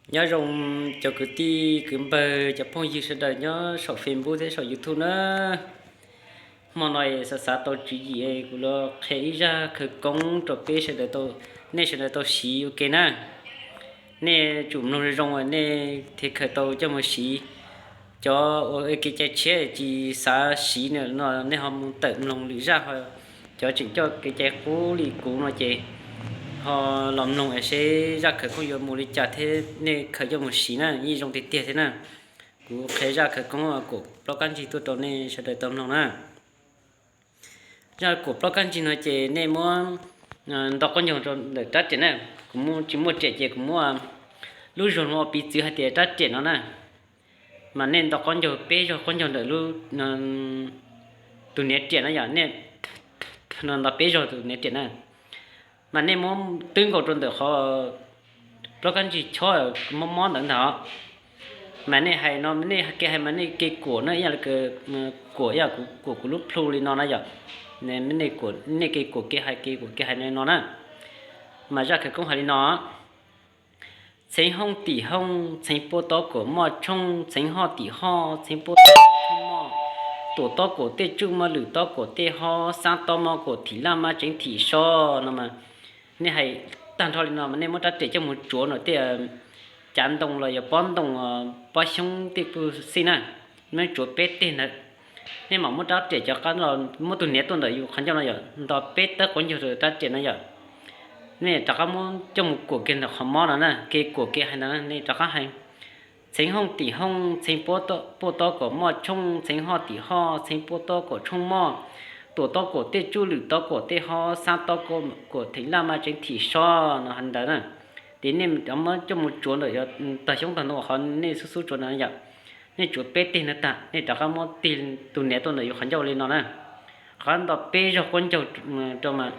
Nyob zoo cov kwv tij kwv npawg cov phooj ywg sawv daws nyob saum Facebook thiab saum YouTube na. Hmo no xav xav tau tswv yim kuv los qhia ib zaj khawv koob rau peb sawv daws, nej sawv daws tau siv ua ke na. Nej tsum mloog zoo zoo nej thiaj khaws tau coj mus siv. Cov uas kev cai tshiab tsis xav siv no nej ho mus tawm mloog lwm zaj ho. Cov tseem coj kev cai qub li kuv no ces ho los mloog seb zaj khawv koob yuav mus li cas thiab nej khaws coj mus siv na yeej zoo tiag tiag thiab na. Kuv qhia zaj khawv koob kuam plaub kab ntsig tuaj rau nej sawv daws tau mloog na. Zaj kuam plaub kab ntsig no ces nej muab nto qaub ncaug rau ntawm rab riam na. Kuv tsis muaj riam ces kuv muab lub zoo no piv txwv hais tias rab riam no na. Mas nej nto qaub ncaug peb zaug qaub ncaug ntawm lub, tus niam riam na yom, nej nto peb zaug tus niam riam na. Mas nej muab twb nkaus rau ntawm qhov plaub kab ntsig chob mob mob ntawd ntag. Mas nej hais no nej ke hais mas nej ke kuam na ib yam li kuam, kuam kuv lub plhu li no na yom. Nej ke kuam ke hais ke kuam ke hais li no na. Mas zaj khawv koob hais li no: Txheeb hooj tim hooj, txheeb puab tob kuam moj tshooj, txheeb hoj tim hoj, txheeb puab tob kuam tshooj moj, tuam tob kuam tej tsuj maj lwm tob kuam tej hob, xab tob maj kuam thim laj maj tseev thim so no mas. Nej hais tag nrho li no mas nej muab rab riam coj mus tsuav no tej cav ntoo los yog pob ntoo, pob xyoob tej kuj xij na, nej tsuav peb teg ntawd. Nej mam muab rab riam cov qab los muab tus niam tuaj ntawm yus qhov ncauj no yom, nto peb tawb quav ncaug rau rab riam no yom. Nej rov qab muab coj mus kuam kiag ntawm qhov mob no na, ke kuam ke hais ntawd na, nej rov qab hais: Txheeb hooj tim hooj, txheeb puab tob kuam moj tshooj, txheeb hoj tim hoj, txheeb puab tob kuam tshooj moj, tuam tob kuam tej tsuj lwm tob kuam tej hob, xab tob kuam thim laj maj tseev thim so no hais ntawd na. Ces nej muab coj mus tsuav ntawm tog xyoob tog ntoo qhov nej xub xub tsuav ntawd yom. Nej tsuav peb teg ntawd tag nej rov qab muab tig tus niam tuaj ntawm yus qhov ncauj li no na. Rov qab nto peb zaug quab ncaug rau mas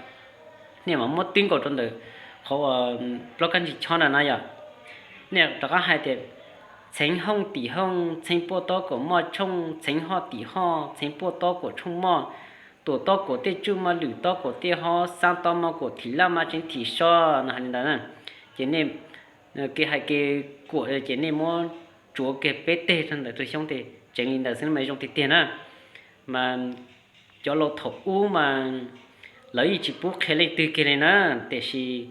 nej mam muab twb nkaus rau ntawm qhov plaub kab ntsig chob ntawd na yom. Nej rov qab hais tias: Txheeb hooj tim hooj, txheeb puab tob kuam moj tshooj, txheeb hoj tim hoj, txheeb puab tob kuam tshooj moj, tuam tob kuam tej tsuj maj lwm tob kuam tej hob, xab tob maj kuam thim laj maj tseev thim so no hais li ntawd na. Ces nej ke hais ke kuam ces nej muab tsuav kiag peb teg rau ntawm tus xyoob tes tseev li ntawd xwb mas zoo tiag tiag na. Mas cov laus thaum ub mas lawv yeej tsis pub qhia leej twg kiag li na, tiam sis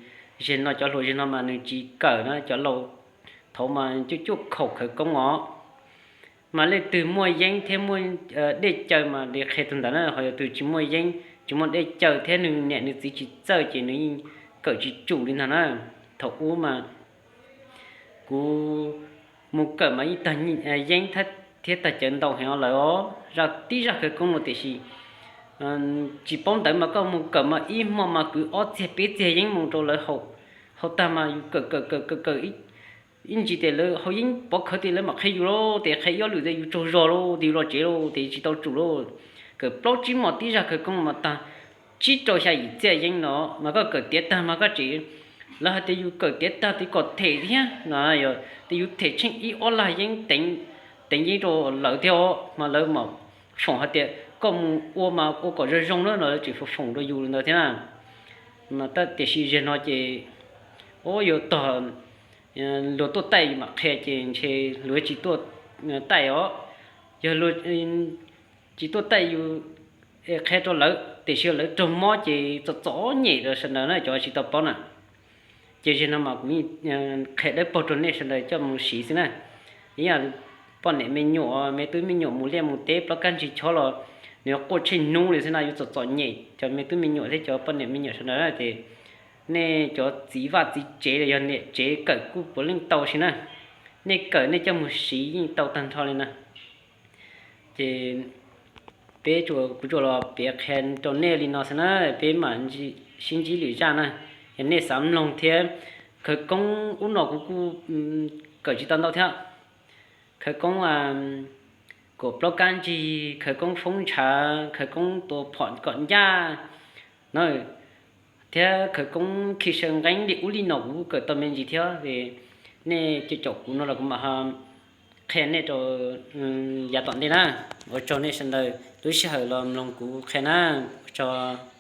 zeg no cov hluas zeg no mas nws tsis kawm na, cov laus thaud mas cuaj cuaj khaum khawv koob os. Mas leej twg muaj yeeb thiab muaj dej cawv mas li qhia tug ntawd na, ho yog tus tsis muaj yeeb tsis muaj dej cawv thiab nws niam nws txiv tsis txawj ces nws yeej kawm tsis tsum li ntag na. Thaum ub mas kuv mus kawm mas yeej tag yeeb thiab tag cawv ntau heev lawm os, zaj tib zaj khawv koob no tiam sis tsis paub ntawd mas koj mus kawm mas ib hmo mas kwv ob txiag peb txiag yeeb mus rau lawv haus tag mas yus kawm kawm kawm kawm kawm ib ntsis tes lawv haus yeeb pov khawv tes lawv mam qhia yus lauj, tes qhia ib ob lwm tes yus tsaug zog lauj, tes yus los tsev lauj, tes tsis tau tsum lauj. Kawm plaub tsib hmos tib zaj khawv koob mas tag tsib rau xya yim txiaj yeeb no mas koj kawm tiav tag mas koj tseem, lawv hais tias yus kawm tiav tag tes kom them thiab no, yog tes yus them tsheej ib ob lag yeeb teev yeeb rau lawv thiab os mas lawv mam foom hais tias koj mus ua mas ua kom zoo zoo na no lawv tseem foom foom rau yus li ntawd thiab na. Mas tiam sis zeg no ces ua yuav tog luag tuaj taij yus mam qhia ces ntshe luag tsis tuaj taij os. Yog luag tsis tuaj taij yus qhia rau lawv tiam sis lawv raug mob ces txom txom nyem rau sawv daws na cov tsis tau paub na. Ces zeg no mas kuv qhia dawb paug rau nej sawv daws coj mus siv xwb na. Ib yam poj niam me nyuam me tub me nyuam mus liaj mus teb plaub kab ntsig chob los nws quaj tsheej hnub li xwb na, yuav txom txom nyem cov me tub me nyuam thiab cov poj niam me nyuam sawv daws na. Ces nej cov txiv vaj txiv tsev los yog niam tsev kawm kuj puav leej tau si na. Nej kawm nej coj mus siv yeej tau tag nrho li na. Ces peb, kuv tsuas los piav qhia rau nej li no xwb na, peb mam sib ntsib lwm zaj na. Yog nej xav mloog thiab, khawv koob ub no kuv kuj kawm tsis tau ntau thiab. Khawv koob kuam plaub kab ntsig, khawv koob foob ntshav, khawv koob tua phom kom ncaj no thiab khawv koob khi saw nqeeb li ub li no kuv kawm tau me ntsis thiab. Nej caum kuv no los kuv mam ho qhia nej rau yav tom ntej na. Ua tsaug nej sawv daws lub sij hawm los mloog kuv qhia na. Ua tsaug.